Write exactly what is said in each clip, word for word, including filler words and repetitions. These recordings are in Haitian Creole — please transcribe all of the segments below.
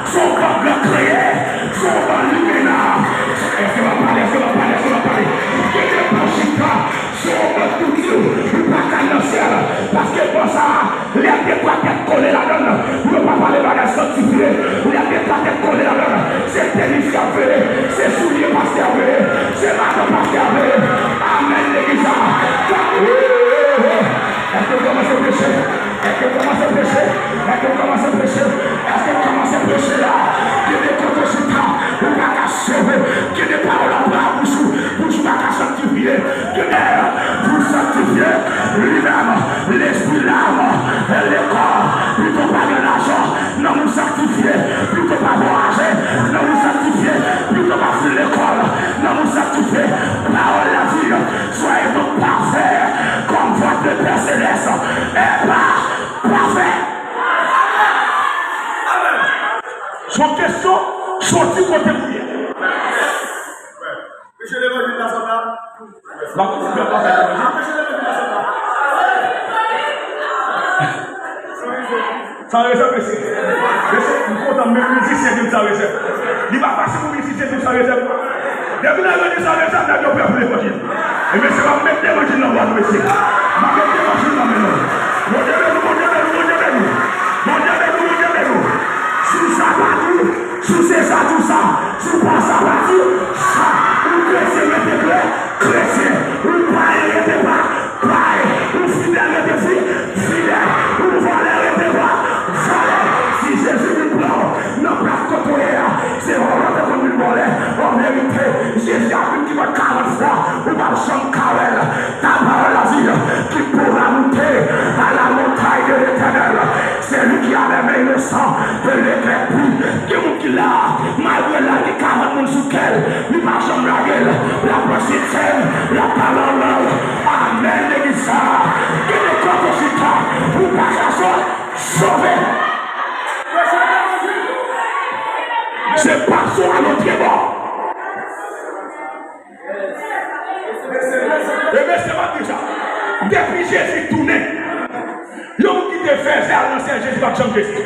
Se yon bann gran kreye, se yon bann limena. Èske m ap pale, èske m ap pale, èske m ap pale? Kite pou chita, se yon bann touti, ou pa ka al nan syèl. Paske bon sa, lè de twa tèt kole ladan l, yo pa pale bagay sanktifye. Lè de twa tèt kole ladan l, se tenis y ap veye, se soulye pastè a veye, se madan pastè a veye. Amèn, legliz la. Èske w kòmanse preche? Èske w kòmanse preche? Èske w kòmanse preche? Èske w kòmanse preche la? Gen de kote w chita, ou pa ka sove. Gen de pawòl ap pran bouch ou, bouch ou pa ka sanktifye. Gen de pou sanktifye li menm, lespri, lam, e lekò. Pito pa gen lajan nan moun sanktifye, pito pa vwayaje nan moun sanktifye, pito pa fin lekòl nan moun sanktifye. Pawòl la di, soyez donc parfaits comme votre Père Céleste est pa-, parfait. Se yon kesyon, soti kote w ye. Preche levanjil la, sòt la. L ap kontinye ap pase levanjil. Preche levanjil la, sòt la. Sa rezèv, mesye. Mesye, m kontan, menm mizisyen di m sa rezèv. Li pa fasil pou mizisyen di m sa rezèv. Depi nèg yo di sa rezèv, nèg yo prè pou levanjil. E mesye, m ap met levanjil nan bwat, mesye. M ap met levanjil nan men nou. Bondye beni w, Bondye beni w, Bondye beni w. Bondye beni w, Bondye beni w. Si w sa pa di, si w se sa, di w sa. Si w pa sa, pa di w sa. Ou kretyen, rete kre-, kretyen. Ou payen, rete pa-, payen. Ou fidèl, rete fi-, fidèl. Ou vòlè, rete vò-, vòlè. Si Jezi vin pran w nan plas kote w ye a, se vòlè w te konn vin vòlè. An verite, Jezi ap vin ki mòt karant fwa, ou p ap janm ka wè l. Ta pawòl la di, qui pourra monter à la montagne de l'Éternel? Celui qui a les mains innocentes et le cœur pur. Gen moun ki la, malgre l la gen karant moun sou kè l, li pa janm lage l. L ap pran sitèn, l ap pale an lang. Amèn, legliz sa. Gen de kote w chita, ou pa ka sove. Se pa sou a lòt bò. E mesye, m ap di sa. Depi Jezi tounen, yon moun ki te fèzè al nan syèl, Jezi p ap janm Jezi.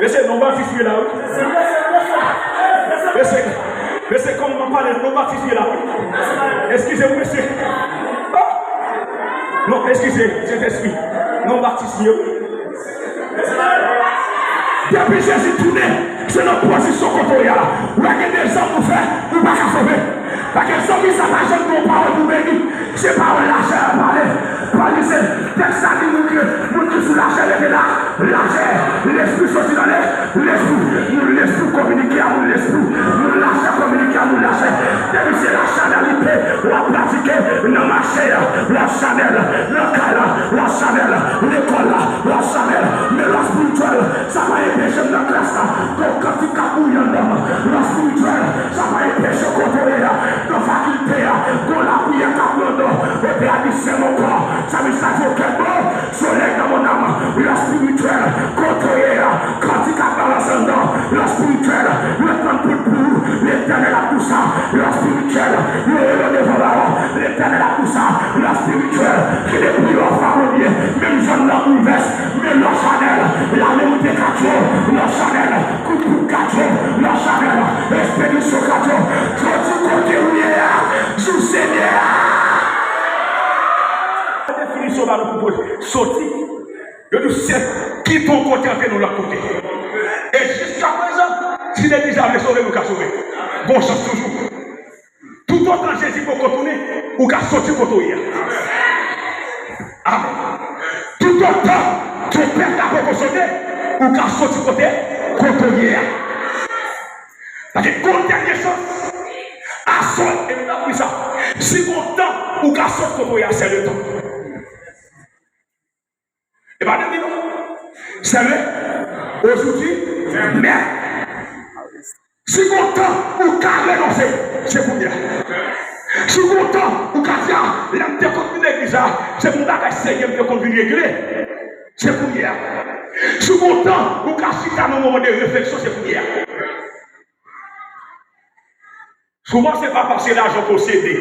Mesye, non batis ye la, wi. Mesye, mesye, kòman m ap pale, non batis ye la, wi. Eskize m, mesye. Oh! Non, eskize, Sentespri. Non batis ye, wi. Depi Jezi tounen, se nan pozisyon kote w ye a la. Ou wè gen de zanmi ou fè, ou pa ka sove. Paske zanmi sa pa janm gen yon pawòl pou beni. Se pawòl lachè a pale. Pòl di se tèks sa di nou ke moun ki sou lachè rete la. Lachè, lespri soti nan le-, lespri. Moun lespri kominike a moun lespri. Moun lachè kominike a moun lachè. Depi se lachanèlite w ap pratike nan mache a, w ap chanèl, nan kay la, w ap chanèl, lekòl la, w ap chanèl. Men lè espirityèl, sa pa enpeche m nan klas la. Gon kantik k ap bouyi anndan m. Lè espirityèl, sa pa enpeche kote w ye a. Nan fakilte a, gon lapriyè k ap pran anndan w. Epi a di, c'est mon corps. Sa vle di sa di, ok, bon. Soleil dans mon âme, lè espirityèl, kote w ye a, kantik ap balanse anndan, lè espirityèl, yo tann poud pou ou, Letènèl ap di w sa, lè espirityèl, yo rele w devan Bawon, Letènèl ap di w sa, lè espirityèl, ki depi lè w fwa Bondye, menm zòn nan ouvè, men lè chanèl, lame moute katyo, lè chanèl, kout poud katyo, lè chanèl, espedisyon katyo, soti kote w ye a, di w Senyè a. Definisyon ba nou pou soti. Yo di w se kite yon kote antre nan lòt kote. E jiskaprezan, si legliz la vle sove, nou ka sove. Gon chans toujou. Toutotan Jezi poko tounen, ou ka soti kote w ye a. Amèn. Toutotan twonpèt la poko sone, ou ka soti kote, kote w ye a. Paske gon dènye chans. Aswè, e nou t ap di sa. Si gon tan, ou ka soti kote w ye a, se le tan. E pa demen non. Se le aujourd'hui même. Si gon tan ou ka renonse, se kounye a. Si gon tan ou ka di, a, lè m te konn vin legliz la, se pou bagay serye m te konn vin regle. Se kounye a. Si gon tan ou ka chita nan moman de refleksyon, se kounye a. Souvan se pa paske lajan posede.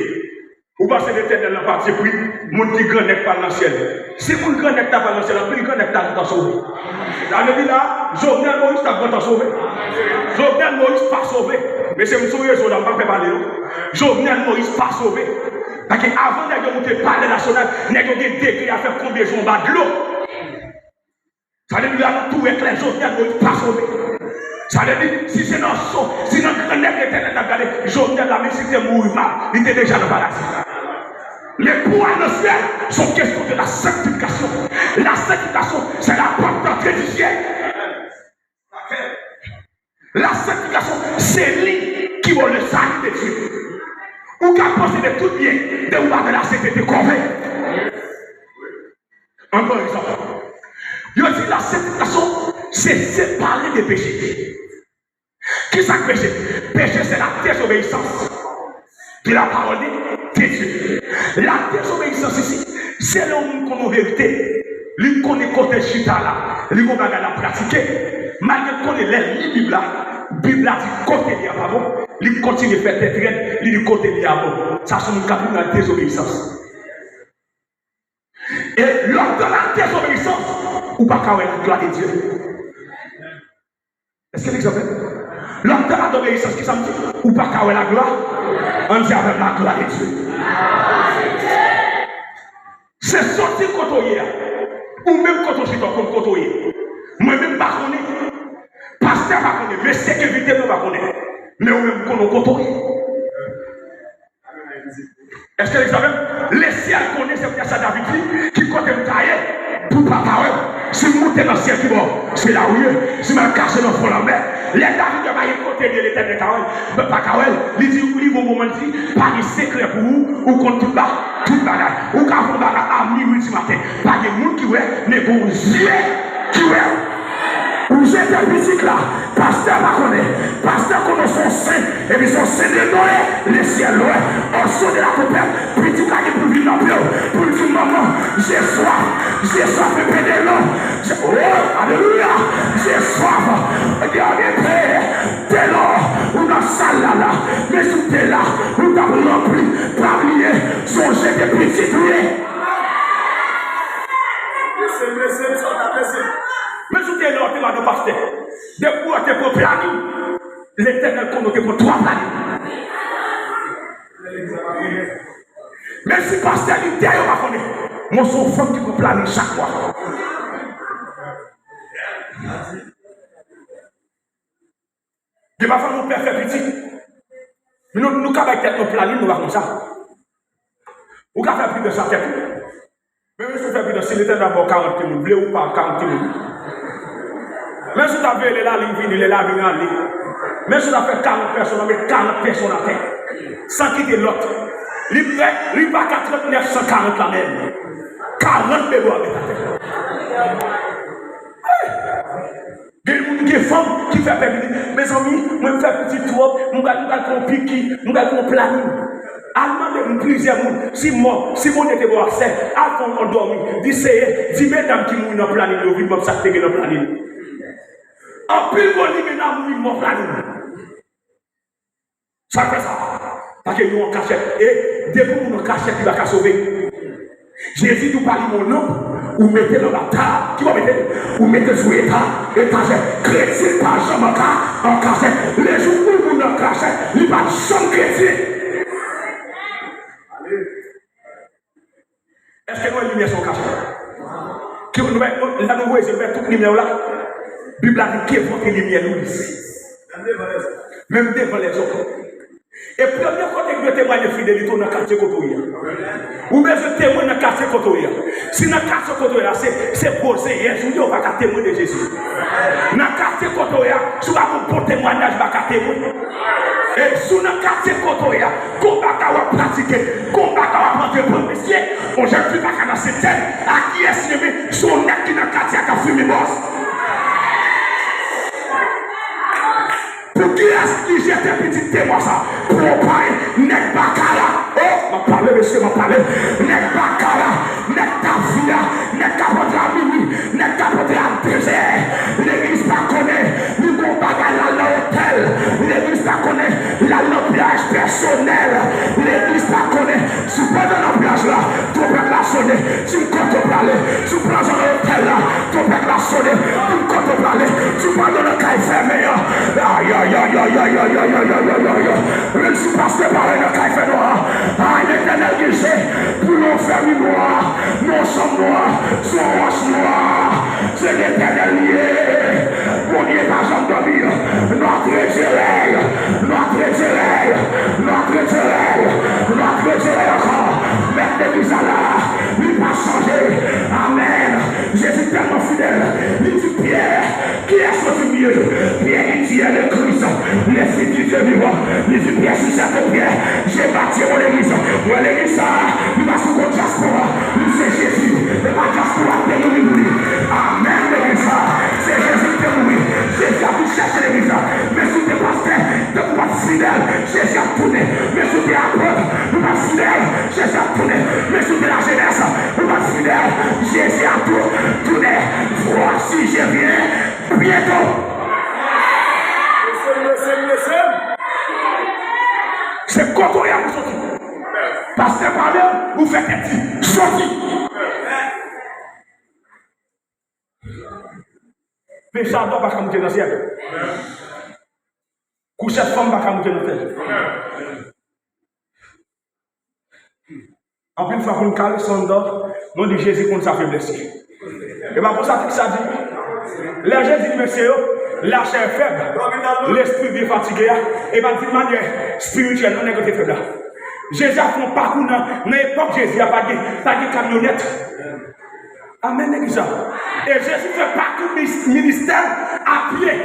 Ou panse Letènèl nan pati pri moun ki grannèg pral nan syèl? Si moun grannèg ta pral nan syèl, anpil grannèg ta gentan sove. Sa vle di la, Jovenel Moïse t ap gentan sove. Jovenel Moïse pa sove. Mesye, m sou rezo la, m pa fè pale non. Jovenel Moïse pa sove. Paske avan nèg yo moute Palè Nasyonal, nèg yo gen degre a fè konbinezon anba dlo. Sa vle di la, nou tou wè klè, Jovenel Moïse pa sove. Sa vle di, si se nan son, si nan grannèt Letènèl t ap gade, Jovenel la, menm si l te mouri mal, li te deja nan paradi. Men pou al nan syèl, se yon kesyon de la sanctification. La sanctification, c'est la porte d'entrée du ciel. La sanctification, se li ki ba w le salut de Dieu. Ou ka posede tout byen, depi w pa gen la sentete kòve. An pran egzanp. Yo di la sanctification, se separe de peche. Kisa k peche? Peche, se la désobéissance de la parole de, de Dieu. La désobéissance isi, se lè yon moun konn yon verite, li konnen kote l chita la, li gon bagay l ap pratike. Malgre l konnen lè l li Bib la, Bib la di kote li a pa bon, li kontinye fè tèt rèd, li di kote li a bon. Sa se yon moun k ap viv nan dezobeysans. E lè w dans la désobéissance, ou pa ka wè la gloire de Dieu. Èske n egzante? Lè w dans la désobéissance, kisa m di? Ou pa ka wè la gloire. Ann di avè m, la gloire de Dieu. Se soti kote w ye a. Ou menm kote w chita, w konn kote w ye. Mwen menm, m pa konnen. Pastè pa konnen. Mesye k envite m yo pa konnen. Men ou menm, ou konnen kote w ye. Èske n egzante? Lesyèl konnen, se poutèt sa David di, ki kote m ta ye pou papa wè m? Si m moute nan syèl, ki bò? Se la ou ye. Si m al kache nan fon lanmè. Lè David wè pa gen kote l ye, Letènèl ka wè l. Men pa ka wè l. Li di, li gon moman, li di, pa gen sekrè pou ou, ou konn tout ba, tout bagay. Ou ka fè yon bagay a minwi dimaten. Pa gen moun ki wè, men gon zye ki wè. Ou jete pitit la, pastè pa konnen. Pastè konnen se yon sen, epi se yon sen de Noye, lesyèl lwen. Au son de la trompette, pitit la gen pou vin nan pye w, pou l di, manman, j'ai soif, j'ai soif un peu de l'eau. J'ai, oh, alelouya, j'ai soif. Gade, te lò, ou nan sal la, la. Men si w te la, ou t ap ranpli, pa bliye, se yon jete pitit ou ye. Men si w te la, w te madan pastè. Depi w te pran planin, Letènèl konnen w te pran twa planin. Men si pastè lidè yo pa konnen, mwen se yon fanm ki pran planin chak mwa. Gen pafwa nou pè fè pitit. Men nou, nou ka bay tèt nou planin, nou pa konn sa. Ou ka fè pridans a tèt ou. Men si w fè pridans, si Letènèl ba w karant timoun, vle ou pa, karant timoun. Men si w ta veye lè lalin vini, lè lalin ale. Men si w ta fè karant pèsonn, met karant pèsonn atè. San kite lòt. Li prè, li pa ka trannèf san karant la menm. Karant bebe w ap met atè. Gen moun, gen fanm ki fè pè pitit. Mezanmi, mwen m fè pitit twòp, m pral, m pral pran piki, m pral pran planin. Al mande m plizyè moun, si mò, si Bondye te ba w aksè, al fè yon dòmi, di Seyè, di medam ki mouri nan planin yo, vin ban m sa k te gen nan planin. Anpil gwo limena mouri mò planin. Sa k fè sa? Paske yo an kachèt. E depi moun an kachèt, li pa ka sove. Jezi di w pa limen yon lanp, ou mete l anba tab. Ki bò w mete l? Ou mete l sou eta, etajè. Kretyen pa janm an ka, an kachèt. Lejou ou moun an kachèt, li pa janm kretyen. Èske nou wè limyè se yon kachèt? Ki nou wè, nou, lè nou voye zye nou wè tout limyè yo la? Bib la di, que votre lumière luise. Même devant les hommes. E premye kote ki dwe temwaye fidelite w nan katye kote w ye a. Ou bezwen temwen nan katye kote w ye a. Si nan katye kote w ye a, se, se gwo zeyèz ou ye, ou pa ka temwen de Jezi. Nan katye kote w ye a, si w pa gon bon temwayaj, ou pa ka temwen. E si w nan katye kote w ye a, gon bagay w ap pratike, gon bagay w ap antreprann, mesye, yon jèn fi pa ka nan sentèn, a kiyès li renmen, se yon nèg ki nan katye a k ap fimen bòs. Pou kiyès ki jete pitit temwa sa? Pou yon payen, nèg bakala. Oh, m ap pale, mesye, m ap pale. Nèg bakala, nèg tafia, nèg k ap antre a minwi, nèg k ap antre a dezè. Legliz pa konnen, li gon bagay l al nan otèl. Legliz pa konnen, l al nan plaj pèsonèl. Legliz pa konnen, si w pandan nan plaj la, twonpèt la sone, di m kote w prale. Si w pran zòn otèl la, twonpèt la sone, di m kote Sou wòch nwa, se Letènèl li ye. Bondye pa janm dòmi. Notre Dieu règne, notre Dieu règne, notre Dieu règne, notre Dieu règne ankò. Mèt legliz la, li pa chanje. Amèn. Jezi tèlman fidèl, li di Pyè, kiyès ou di m ye? Pyè, il dit, est le Christ, le Fils du Dieu vivant. Li di Pyè, si se te Pyè, j'ai bâti mon église. Mwen legliz sa, li pa sou kont dyaspora, li se Jezi, e pa dyaspora ki te mouri pou li. Amèn, legliz sa, se Jezi ki te mouri. Jezi ap vin chèche legliz la. Men si w te pastè, te w pa t fidèl, Jezi ap tounen. Men si w te apot, ou pa t fidèl, Jezi ap tounen. Men si w te lajenès, ou pa t fidèl, Jezi ap tou-, tounen. Voici, je viens bientôt. Se kote w ye a pou soti. Pastè pale, ou fè tèt di. Soti. Pechadò pa ka moute nan syèl. Kouchèt fanm pa ka moute nan syèl. Anpil fwa, pou n karese anndan, nou di Jezi konn sa feblès li. E pa konsa tèks sa di. Lè Jezi di mesye yo, la chair est faible, l'esprit bien fatigué a, e pa di l mannyè espirityèl, non, nèg yo te fèb la. Jezi ap fè yon pakou nan, nan epòk Jezi a, pa t gen, pa t gen kamyonèt. Amèn, legliz la. E Jezi fè pakou mis-, ministè l a pye.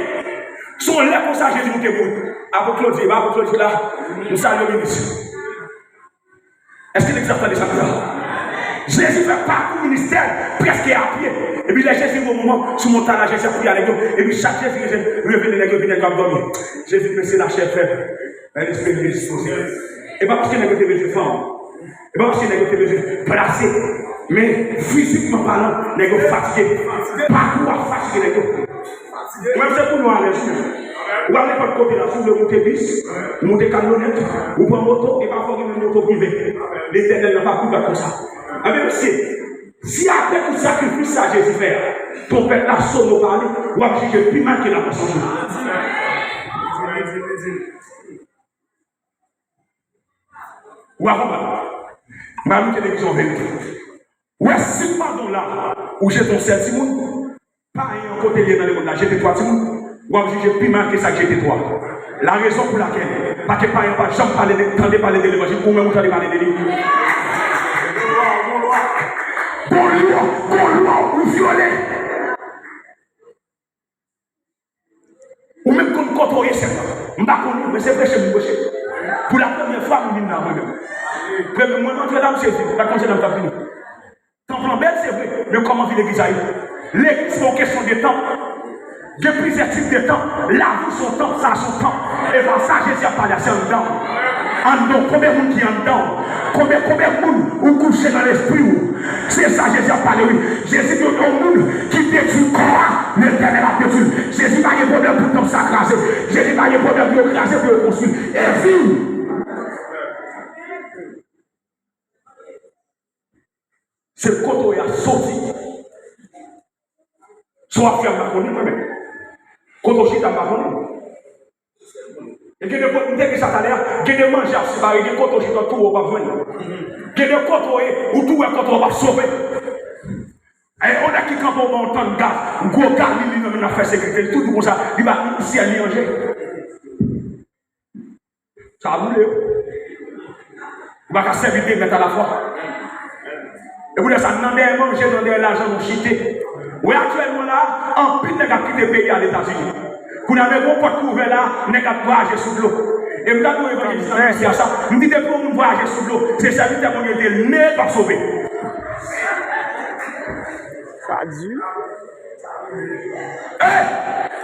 Se yon lè konsa Jezi moute mouri. Apot Klodi, e pa apot Klodi la, m salye minis. Èske legliz ap tande sa m di la? Jezi fè pakou ministè l prèske a pye. Epi lè Jezi rive yon moman, sou montay la, Jezi ap priye a nèg yo. Epi chak Jezi revele nèg yo, epi nèg yo ap dòmi. Jezi di, mesye, la chair est faible, mais l'esprit est disposé. E pa paske nèg yo te bezwen fanm. E pa paske nèg yo te bezwen plase. Men fizikman palan, nèg yo fatige. Pakou a fatige nèg yo. Ou menm se pou nou alèz wi. Ou al nenpòt kote la, si w vle moute bis, moute kamyonèt, ou pran moto, e pafwa w gen menm moto prive. Letènèl nan pa kou bat konsa. Ebyen mesye, si apre tout sakrifis sa Jezi fè a, twonpèt la sone, w pale, w ap jije pi mal ke nan konsantre. W ap konprann. M pral moute legliz yon verite. Ou wè, si pandan w la, ou jete yon sèl timoun, payen an kote l ye nan lemonn la, jete twa timoun, w ap jije pi mal ke sa k jete twa. La raison pour laquelle, paske payen an pa janm pale de, tande pale de levanjil, ou menm ou tande pale de li. Gon lwa, gon lwa ou vyole. Ou menm konn kote w ye sèlman. M pa konnen, men se preche m preche. Pou la premyè fwa m vin la mwen menm. Premye mwen antre la, m sezi, m pa t konn se la m t ap vini. Tanp lan bèl, se vre, men kòman vi legliz la ye? Legliz se yon kesyon de tanp. Gen plizyè tip de tanp. Lavi se yon tanp, sa se yon tanp. E pa sa Jezi ap pale a, se anndan w. Anndan w, konbyen moun ki anndan w? Konbyen, konbyen moun ou kouche nan lespri w? Se sa Jezi ap pale, wi. Jezi di yon moun ki detwi kò a, Letènèl ap detwi l. Jezi pa gen pwoblèm pou tanp sa kraze. Jezi pa gen pwoblèm pou yo kraze, pou yo konstwi. E vi w. Se kote w ye a soti. Sa w ap fè a, m pa konnen mwen menm. Kote w chita, m pa konnen. E gen de kote, m te di sa talè a, gen de manje ap separe, gen kote w chita, w tou w p ap jwenn. Gen de kote w ye, ou tou wè kote w p ap sove. E yon nèg ki kanpe w ban yon tann gaz, yon gwo gaz li, li nan men l ap fè sekirite, li tou di konsa, li pa syèl li an je. Sa boule. Ou pa ka sèvi de mèt alafwa. E pou de sa, nan dèyè manje, nan dèyè lajan, nou chite. Ou wè aktyèlman la, anpil nèg ap kite peyi a Letazini. Kounye a, men gon pòt ki ouvè la, nèg ap vwayaje sou dlo. E m ta di yon evanjelis nan mesye a sa, m di depi yon moun vwayaje sou dlo, se sèvitè Bondye l te ye, l p ap sove. Sa di. Hey!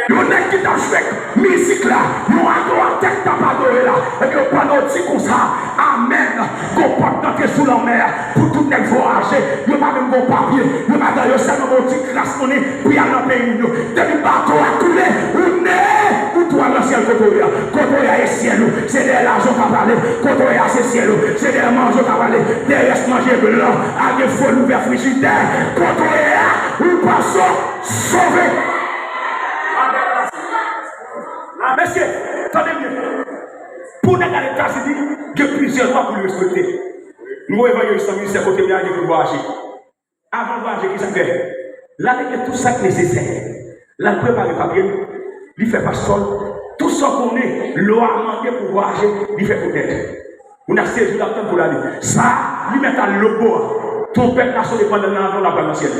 Yon nèg ki t ap jwe mizik la, yon adoratè ki t ap adore la, epi yo pandan w di konsa, amèn, gon pòt k antre sou lanmè a, pou tout nèg vwayaje, yo pa menm gon papye, yo pa gen, yo sèlman gon ti kras monnen pou y al nan peyi moun yo. Depi bato a koule, ou ne, ou tou al nan syèl kote w ye a. Kote w ye a, e syèl ou. Se dèyè lajan w ka prale. Kote w ye a, se syèl ou. Se dèyè manje w ka prale. Dèyè rès manje blan, al gen foli ouvè frijidè. Kote w ye a, ou panse w sove. Mesye, tande byen. Pou nèg al Etazini, gen plizyè lwa pou l respekte. M gon evanjelis nan ministè kote m ye a, gen pou l vwayaje. Avan l vwayaje, ki sa l fè? L al regle tout sa k nesesè. L al prepare papye l, li fè paspò l. Tout sa w konnen, lwa a mande pou vwayaje, li fè tout nèt. Moun nan sezi, l ap tann pou l ale. Sa a, li mèt al lòtbò a. Twonpèt la sone pandan l nan avyon, l ap al nan syèl.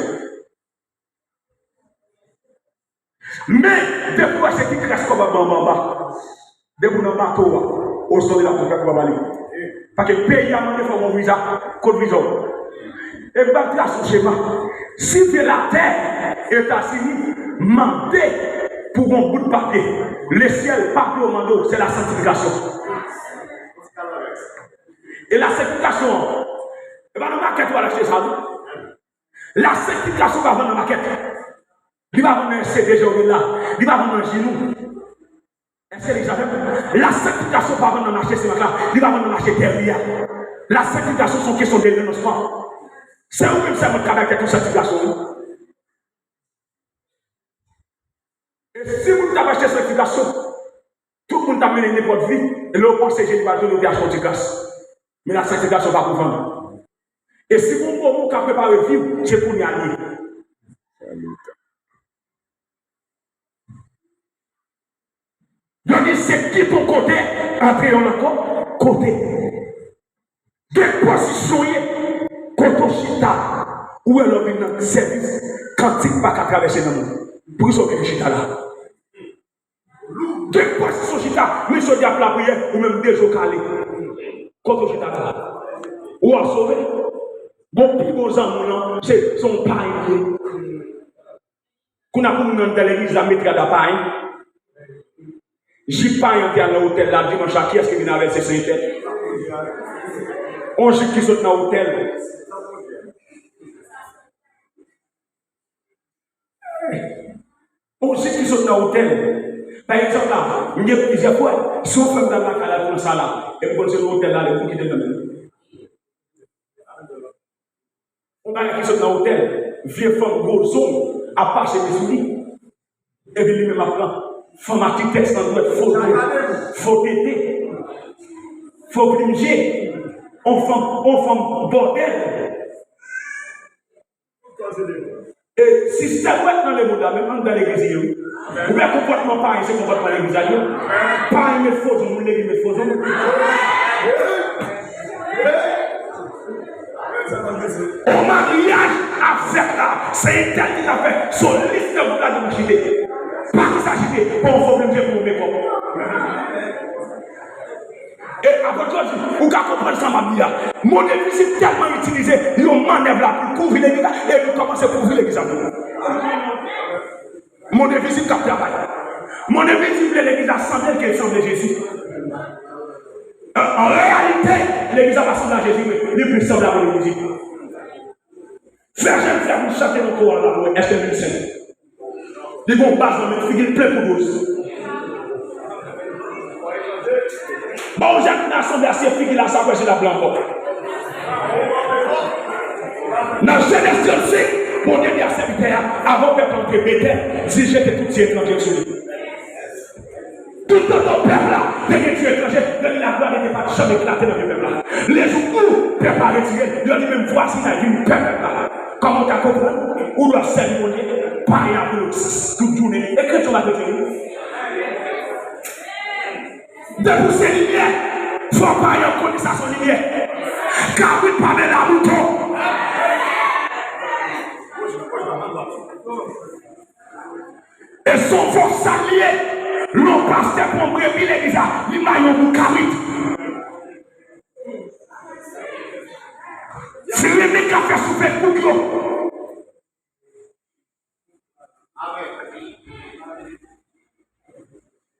Men, depi w wè se ti kras kòb ap ba w anba anba, depi w nan bato a, osnon de la kontrakt w ap ale. Paske peyi a mande fò w gen yon viza, kot viza w? E m pral trase yon chema. Si w vle latè, Etazini mande pou w gen yon bout papye. Lesyèl, papye yo mande w, se lasantifikasyon. E lasantifikasyon an, e pa nan makèt w al achte sa, non. Lasantifikasyon pa vann nan makèt. Li pa vann nan S C D G ou gen la. Li pa vann nan Jinou. Èske legliz avè m? Lasantifikasyon pa vann nan mache simak la. Li pa vann nan mache tè ri a. Lasantifikasyon se yon kesyon de renonsman. Se ou menm sèlman k ka bay tèt ou sanktifikasyon, wi. E si moun t ap achte sanktifikasyon, tout moun t ap mennen nenpòt vi, e lè yo panse Jezi pral tounen, yo te achte yon ti kras. Men lasantifikasyon pa pou vann. E si gon moman w ka prepare vi w, se kounye a l ye. Yo di se kite yon kote, antre yon lòt ko-, kote. Gen pozisyon w ye, kote w chita, ou wè lè w vin nan sèvis, kantik pa ka travèse nanm ou. Poukisa w vin chita la? Gen pozisyon chita, misye di ap lapriyè, ou menm de je w kale. Kote w chita la? Ou ap sove? Bon, pi bon zanmi w lan, se, se yon payen li ye. Kounye a pou moun nan anndan legliz la met rad a payen. Jip payen an te al nan otèl la dimanch la, kiyès ki vin avè l? Se Sentèn. On jip ki sot nan otèl. On jip ki sot nan otèl. Pa egzanp la, m gen plizyè frè. Si yon frè m t al lakay la, l pran sa la, epi konn se nan otèl la, li pou kite l nan men l. Yon bagay ki sot nan otèl, vye fanm gwo zong ap pase li sou li. Epi li menm ap pran fanm a ti tèks nan dwèt, fo dwèt, fo tete, fo plim je, on fanm, on fanm bòdèl. E sistèm w nan lemond la, menm anndan legliz li ye, wi. Ou wè konpòtman payen, se konpòtman legliz la li ye. Payen met fo zong, moun legliz met fo zong. On maryaj ap fèt la, se entèl ki ta fè solis nan gwoup la dimanch chite. Pa ki sa chite, pa yon fo plim je pou yon mekòp. E apot yo di, ou ka konprann sa m ap di a. Mo de vizit tèlman itilize yon mannèv la pou l kouvri legliz la, e li kòmanse kouvri legliz la tou. Mo de vizit k ap travay. Mo de vizit vle legliz la sanble l ke l sanble Jezi. An, an reyalite, legliz la pa sanble a Jezi, men li plis sanble a mo de vizit. Fè jèn fi a vin chante nan koral la pou wè èske l vin senp. Li gon baz nan men, figi l plen poud woz. Bon, jèn fi nan asanble a, se figi l a sa kwè si l ap blan ankò. Nan Jenèz trannsenk, Bondye di a sèvitè a, avan pèp la antre Betèl, di jete tout ti etranje sou li. Toutotan pèp la te gen ti etranje, grenn laglwa de Dye pa t janm eklate nan men pèp la. Lejou ou pèp la retire l, yo di menm vwazinay vin pè pèp la. Kòman w ta konprann? Ou dwe sèvi Bondye, payen ap rele w tout jounen. E kretyen w pa kretyen wi. Depi w se limyè, fò payen an konnen sa se yon limyè. Kabrit pa men la mouton. E se yon vòsal li ye. Lè yon pastè pran brebi legliz la, li may yon bout kabrit. Se renmen k ap fè sou Facebook yo.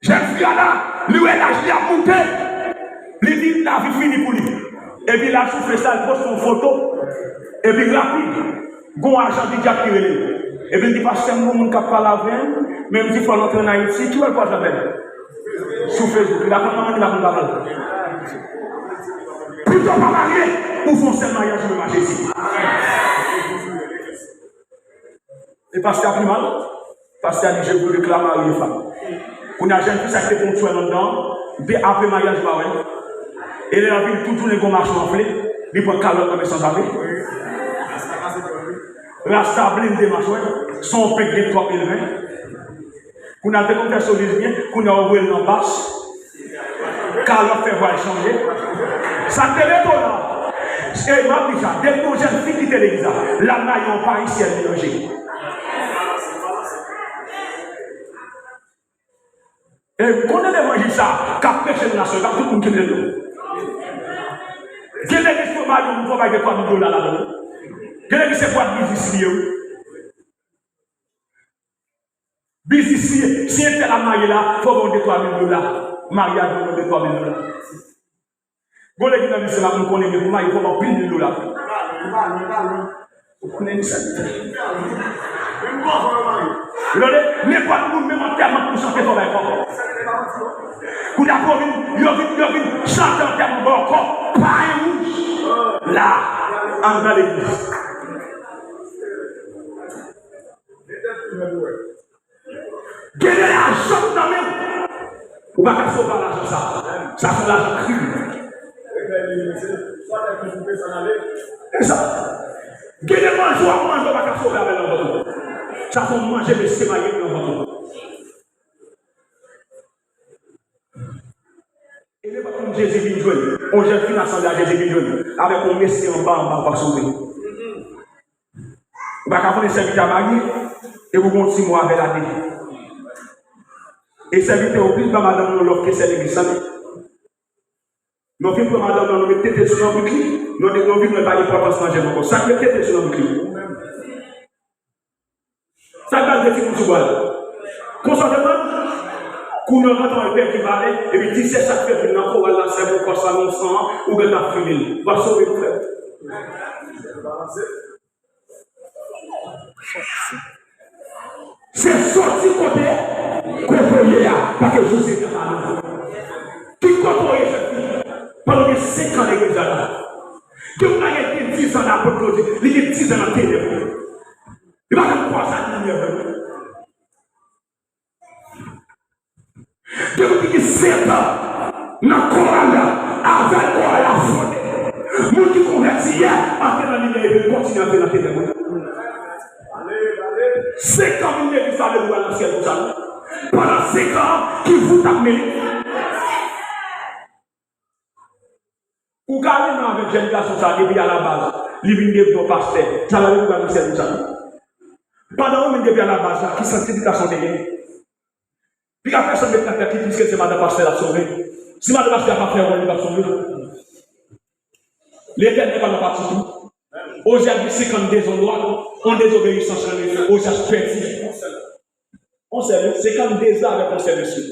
Jèn fi a la, li wè laj li ap moute. Li di lavi fini pou li. Epi l al sou Face la, l poste yon foto. Epi rapid, gon ajan didyab ki rele l. Epi l di, pastè, m gon moun k ap pale avè m, men m di fò l antre ann Ayiti, ki wè l pral fè avè l? Sou Facebook, li pa konn manman, li pa konn papa l. Pito w pa marye, ou fè yon sèl maryaj ou menm a Jezi. E pastè a pi mal. Pastè a di, je vous déclare mari et femme. Kounye a, jèn fi sa ki te pran yon twèl anndan an, de apre maryaj ou pa wè l. E lè l ap vin tout jounen gon machwè anfle, li pran kalòt nan men sanzave. Rasta blende machwè, se yon penk gen twòp elven. Kounye a te konn fè soliz byen, kounye a ou voye l nan bas. Kalòt fè vwa l chanje. Sa k te rete w la. E m ap di sa, depi yon jèn fi kite legliz la, l al maye yon payisyèn li ranje. E m konnen levanjil sa k ap preche nan nasyon, e pa tout moun ki vle l non. Gen legliz pou mari yon travay de twa mil dola ladan l. Gen legliz se bwat biznis li ye wi. Biznis li ye. Si entèl ap marye la, fò gen yon de twa mil dola. Maryaj mwen de twa mil dola. Gon legliz nan vil se la pou m konnen men pou mayi fò ban pil mil dola. Ou konnen li sa li fè. Ou tande? Nenpòt moun menm antèman pou chante fò bay kòb. Kounye a pou yo vin, yo vin, yo vin chante antèman ba w kòb, pa yon wouj. La, anndan legliz. Gen de lajan k nan men w. Ou pa ka sove ak lajan sa. Sa se yon lajan kriminèl. E sa. Gen de manje w ap manje, ou pa ka sove avè l nan vant ou. Sa se yon manje mesye mayi nan vant ou. E nenpòt moun Jezi vin jwenn, yon jèn fi nan sanble a Jezi vin jwenn, avèk yon mesye anba anba, ou pa sove. Ou pa ka konnen sèvitè a marye, epi w gen yon ti mo avè l a de. E sèvitè yo plis ba madanm yo lòf ke sè legliz la. Lè w fin pran madanm nan, nou met tete sou nan bouch li, nou de nou vin wè l pa gen enpòtans nan je l ankò. Sa k met tete sou nan bouch li? Sa k ba l de timoun sou bra l? Konsa w te pran? Kounye a w gentan wè l pèdi valè, epi disèt sa k fèt vin nan koral la, sèvo kò sa nan san an, ou gentan file l. W ap sove pou frè m. Se soti kote, kote w ye a, paske jou Senyè pa nou. Ki kote w ye, jèn fi? Pandan gen senk an legliz la la. Gen moun la gen dizan nan apot Jezi, li gen dizan nan tenèb. Li pa janm kwaze ak limyè vre. Gen moun ki gen sèt an nan koral la, avèk koral la fondé. Moun ki konvèti yè, antre nan limyè epi l kontinye antre nan tenèb. Senk an moun legliz la depi w al nan syèl konsa non. Pandan senk an, ki vout ap mennen? Ou ka renmen avèk jèn gason sa depi alabaz, li vin devni yon pastè. Sa va vin pran nan sèvis sa. Pandan ou menm depi alabaz la, ki santifikasyon w te gen? Piga pèsonn met nan tèt li piske se madan pastè l ap sove. Si madan pastè a pa fè wòl li p ap sove. Letènèl pa nan pati tou. Ozya gen senkannde zan dwa, yon dezobeyisans, Ozya pèdi. Yon sèl, senkannde zan avèk yon sèl mesye.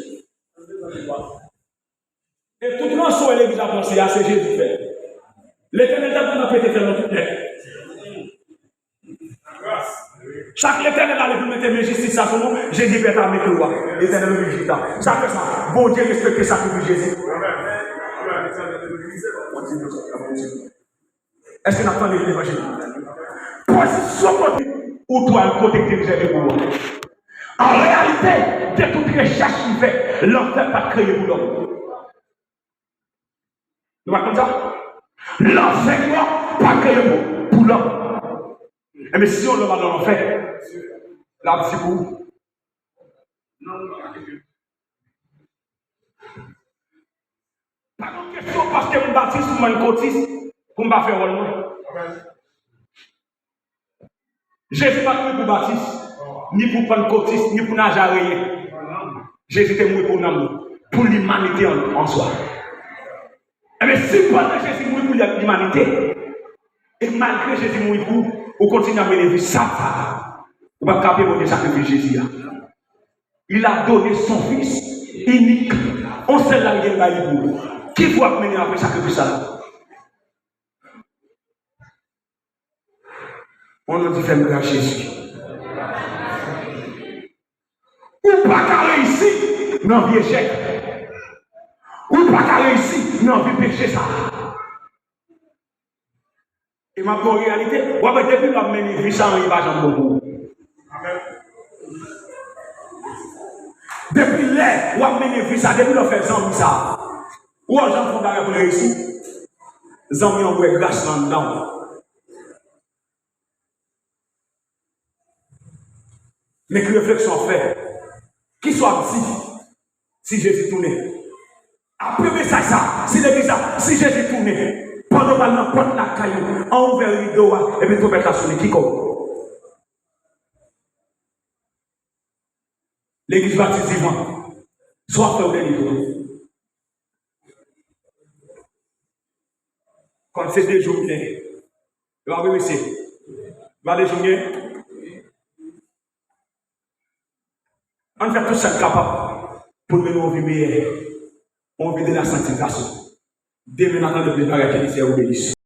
E tout ranson legliz la panse a, se Jezi fè. Letènèl t ap gentan pete fè nou tout nèt. Sa k Letènèl ale pou mete men jistis sa sou nou, Jezi pete a men klou a. Letènèl oblije ta. Sa fè sa, Bondye respekte sakrifis Jezi. Èske n ap tande levanjil? Pozisyon kote ou twal kote k te rezève pou ou an. An reyalite, de tout rechèch li fè, lanfè pa t kreye pou lòm. Nou pa konn sa? Lanfè yo pa kreye pou, pou lòm. Enben, si yon lòm al nan lanfè, l ap di pou ou. Pa gen kesyon paske m batis pou m pa kotis, pou m pa fè wòl mwen. Jezi pa t mouri pou batis, ni pou pannkotis, ni pou nazareyen. Jezi te mouri pou nanm li, pou limanite an, an swa. Enben, si pandan Jezi mouri pou limanite, e malgre Jezi mouri pou ou, ou kontinye ap mennen vi sal sa, ou p ap ka peye Bondye sakrifis Jezi a. Il a donné son fils unique. On sèl la l gen bay li pou ou. Ki vi w ap mennen apre sakrifis sa la? Yon non di fè m gras Jezi. Ou pa ka reyisi nan vi echèk. Ou pa ka reyisi nan vi peche sa. E m ap di w reyalite, w ap wè depi w ap mennen vi sa, anyen pa janm bon pou ou. Depi lè w ap mennen vi sa, depi lè w fè zanmi sa, ou wè w janm fè yon bagay pou l reyisi. Zanmi an wè gras lan anndan w. Men ki refleksyon w ap fè? Kisa w ap di si Jezi tounen? Apre mesaj sa, si legliz la, si Jezi tounen, pandan w pral nan pòt lakay ou, an ouvè rido a, epi twonpèt la sonnen, ki kò w? Legliz batis vivan. Sa w ap fè ou delivre? Kòm se de jou m gen. E pa vre, mesye? E pa de jou m gen? Ann fè tout sa n kapab pou n mennen yon vi meyè, yon vi de la sanktifikasyon. Demen n a tande plis bagay ke misye ou benis.